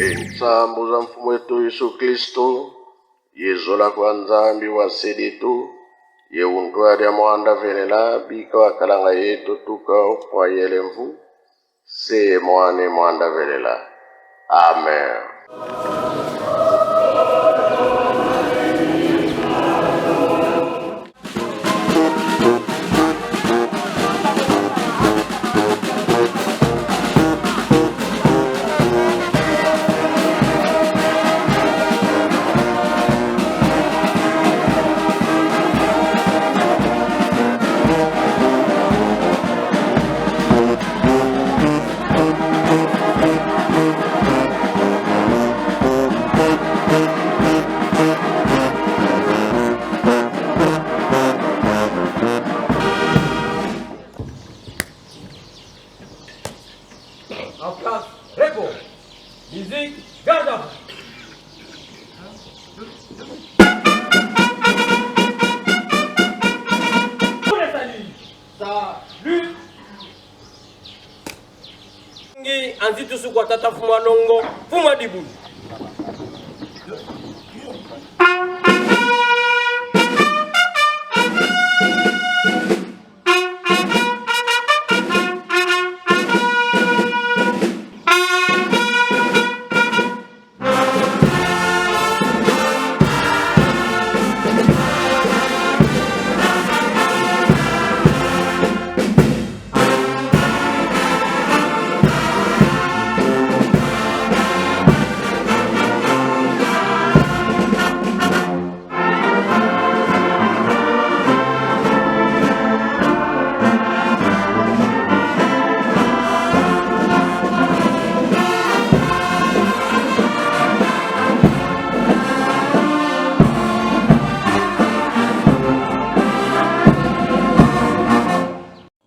Ensambo za Mfumu wetu Yesu Kristo, yezola kwa Nzambi wa seditu, ye untu adia mwanda velela bika wa kalanga yetu tuka kwa yele mvu, se mwane mwanda velela. Amen. En place, repos. Musique, garde à vous. Salut. Ngi anzi tusu kwa tata fuma nongo fuma dibulu.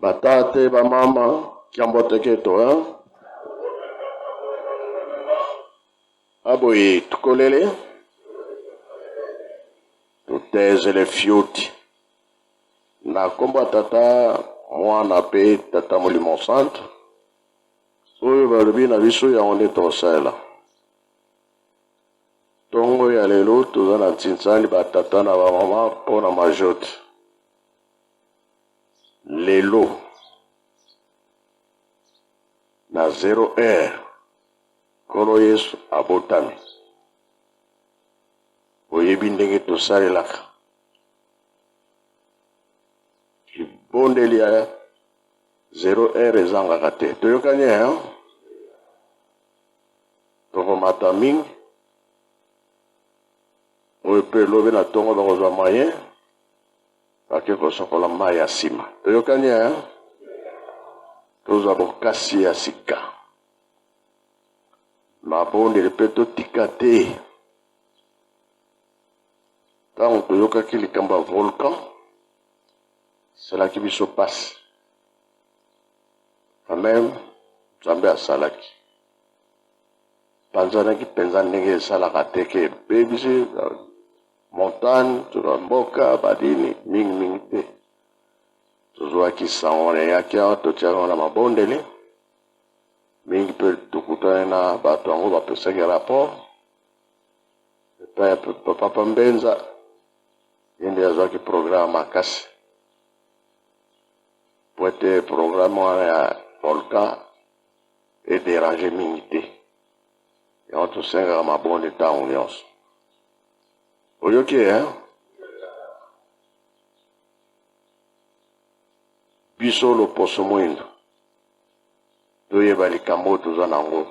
Batate, bamama, kiamboteketo, hein? Aboye, tukolele, tutezele fioti na nkombo ya Tata, Mwana mpe Tata Molimo Santu. Oyo balobi na biso yango nde tosalela. Ntongo ya lelo toza na ntinsani batata na bamama mpo na majote. Lelo na 0 heure Nkolo Yesu abotami. Boyebi ndenge tosalelaka libondeli ya 0 heure ezangaka te. Toyokani hein? Tokomata mingi oyo mpe lobi na ntongo bakozwa moyen bake kosokola mai ya nsima. Toyokani hein? Tozwa bokasi ya sika. Mabondeli mpe totika te. Ntango toyokaki likambo ya volcan, esalaki biso mpasi. Quand même, Nzambe asalaki. Panzanaki mpenza ndenge esalaka te ke ebebisi montagne, to mboka, badini, mingi mingi te. Tozwaki sango wana eyaki awa, totiaki yango na mabondeli. Mingi mpe tokutani na bato yango bapesaki rapport epai ya papa Mbenza, ye nde azwaki programme makasi po ete programme wana ya volcan ederange mingi te. Yango tosengaka mabonde ntango nyonso. Oyoki eh? Biso loposo mwindo toyeba likambo oyo toza na yango.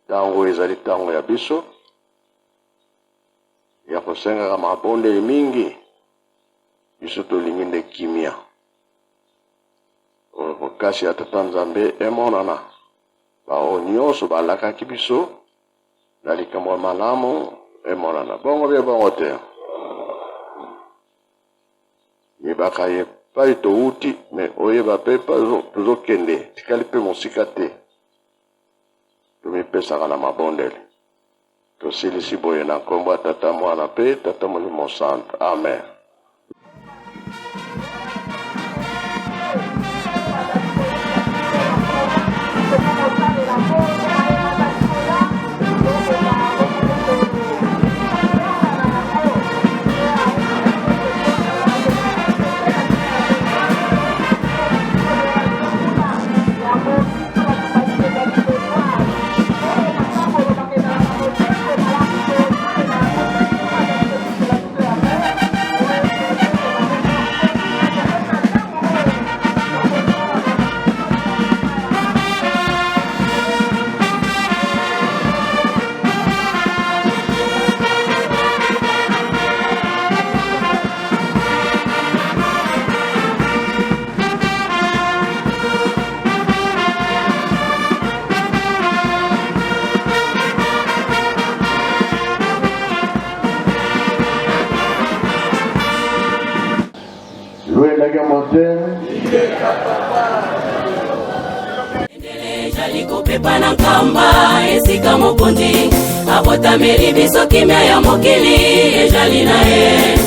Ntango oyo ezali ntango ya biso ya kosengaka mabondeli mingi. Biso tolingi nde kimia. Bokasi ya Tata Nzambe emonana. Baoyo nyonso balakaki biso na likambo ya malamu emonana. Bongo bie bongo te. Yebaka ye epai towuti, me oyeba mpe epai tozokende, tikali mpe mosika te. Tomipesaka na mabondeli. Tosilisi boye na nkombo ya Tata, Mwana mpe Tata Molimo Santu. Amen. Tobelaki yango te. Ezali kopepa na nkamba esika mokonzi abotameli biso, kimia ya mokili ezali na ye.